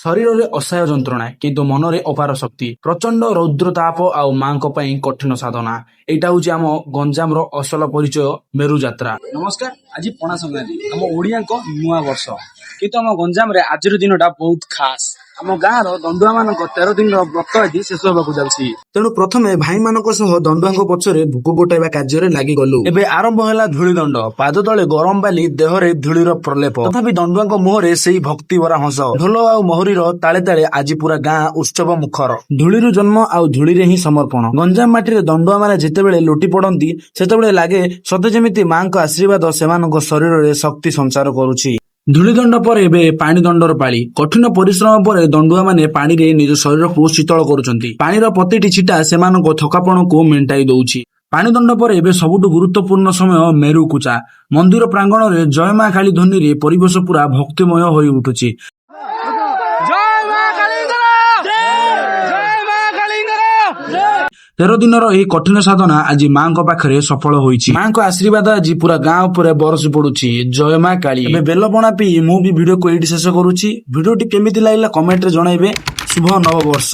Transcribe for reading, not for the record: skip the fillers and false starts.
ଶରୀରରେ ଅସହ୍ୟ ଯନ୍ତ୍ରଣା, କିନ୍ତୁ ମନରେ ଅପାର ଶକ୍ତି। ପ୍ରଚଣ୍ଡ ରୌଦ୍ରତାପ ଆଉ ମାଙ୍କ ପାଇଁ କଠିନ ସାଧନା। ଏଇଟା ହଉଛି ଆମ ଗଞ୍ଜାମର ଅସଲ ପରିଚୟ, ମେରୁ ଯାତ୍ରା। ନମସ୍କାର। ଆଜି ପଣା ସଂକ୍ରାନ୍ତି, ଆମ ଓଡିଆଙ୍କ ନୂଆ ବର୍ଷ। କିନ୍ତୁ ଆମ ଗଞ୍ଜାମରେ ଆଜିର ଦିନଟା ବହୁତ ଖାସ। ଆମ ଗାଁର ଦଣ୍ଡୁଆ ମାନଙ୍କ 13 ଦିନର ବ୍ରତ ଆଜି ଶେଷ ହେବାକୁ ଯାଉଛି। ତେଣୁ ପ୍ରଥମେ ଭାଇମାନଙ୍କ ସହ ଦଣ୍ଡୁଆଙ୍କ ପଛରେ ଭୋଗ ଗୋଟାଇବା କାର୍ଯ୍ୟରେ ଲାଗିଗଲୁ। ଏବେ ଆରମ୍ଭ ହେଲା ଧୂଳି ଦଣ୍ଡ। ପାଦ ତଳେ ଗରମ ବାଲି, ଦେହରେ ଧୂଳିର ପ୍ରଲେପ। ତଥାପି ଦଣ୍ଡୁଆଙ୍କ ମୁହଁରେ ସେଇ ଭକ୍ତି ଭରା ହସ। ଢୋଲ ଆଉ ମହୁରୀର ତାଳେ ତାଳେ ଆଜି ପୁରା ଗାଁ ଉତ୍ସବ ମୁଖର। ଧୂଳିରୁ ଜନ୍ମ ଆଉ ଧୂଳିରେ ହିଁ ସମର୍ପଣ। ଗଞ୍ଜାମ ମାଟିରେ ଦଣ୍ଡୁଆ ମାନେ ଯେତେବେଳେ ଲୋଟି ପଡନ୍ତି, ସେତେବେଳେ ଲାଗେ ସତେ ଯେମିତି ମାଙ୍କ ଆଶୀର୍ବାଦ ସେମାନଙ୍କ ଶରୀରରେ ଶକ୍ତି ସଞ୍ଚାର କରୁଛି। ଧୂଳିଦଣ୍ଡ ପରେ ଏବେ ପାଣି ଦଣ୍ଡର ପାଳି। କଠିନ ପରିଶ୍ରମ ପରେ ଦଣ୍ଡୁଆ ମାନେ ପାଣିରେ ନିଜ ଶରୀରକୁ ଶୀତଳ କରୁଛନ୍ତି। ପାଣିର ପ୍ରତିଟି ଛିଟା ସେମାନଙ୍କ ଥକାପଣକୁ ମେଣ୍ଟାଇ ଦଉଛି। ପାଣି ଦଣ୍ଡ ପରେ ଏବେ ସବୁଠୁ ଗୁରୁତ୍ୱପୂର୍ଣ୍ଣ ସମୟ, ମେରୁ କୁଚା। ମନ୍ଦିର ପ୍ରାଙ୍ଗଣରେ ଜୟ ମା କାଳୀ ଧ୍ୱନିରେ ପରିବେଶ ପୁରା ଭକ୍ତିମୟ ହୋଇ ଉଠୁଛି। ଜୟ ମା କାଳୀଙ୍କର, ଜୟ ମା କାଳୀଙ୍କର। 13 ଦିନର ଏହି କଠିନ ସାଧନା ଆଜି ମାଙ୍କ ପାଖରେ ସଫଳ ହୋଇଛି। ମାଙ୍କ ଆଶୀର୍ବାଦ ଆଜି ପୁରା ଗାଁ ଉପରେ ବରସି ପଡୁଛି। ଜୟ ମା କାଳୀ। ଏବେ ବେଲପଣା ପିଇ ମୁଁ ବି ଭିଡିଓକୁ ଏଇଠି ଶେଷ କରୁଛି। ଭିଡିଓଟି କେମିତି ଲାଗିଲା, କମେଣ୍ଟରେ ଜଣାଇବେ। ଶୁଭ ନବବର୍ଷ।